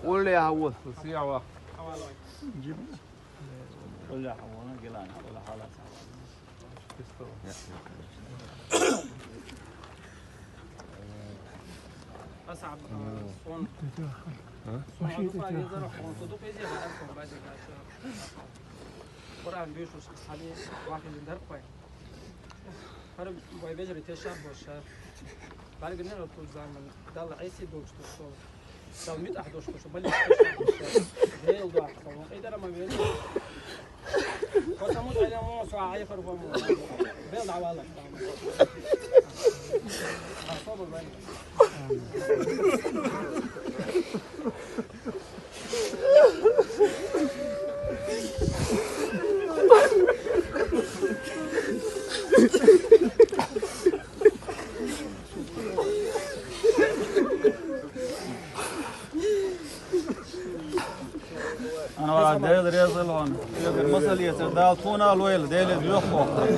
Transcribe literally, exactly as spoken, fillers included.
قول لي يا حول. قول لي يا حول، أنا قلقان. ولا خلاص. أصعب، آه، صون. صون هذا فايدة روح، صون صدق يجي على ألف بعد ذلك. قرآن بيشوش أصحابي واحد من درب. Хара бай бежари тешар боша. Баргнера ту заман. Дала эси докш ту со. Дала мит ах докш ту со. Бали тешар боша. Гел дуа. Эдара ма вели. Потому что я ему со ай харфа му. Бел давала. Особо бай. أنا والله داير رياض الهون. يقدر مسألة يصير دال طونا الويل ديل يدلخ وقت.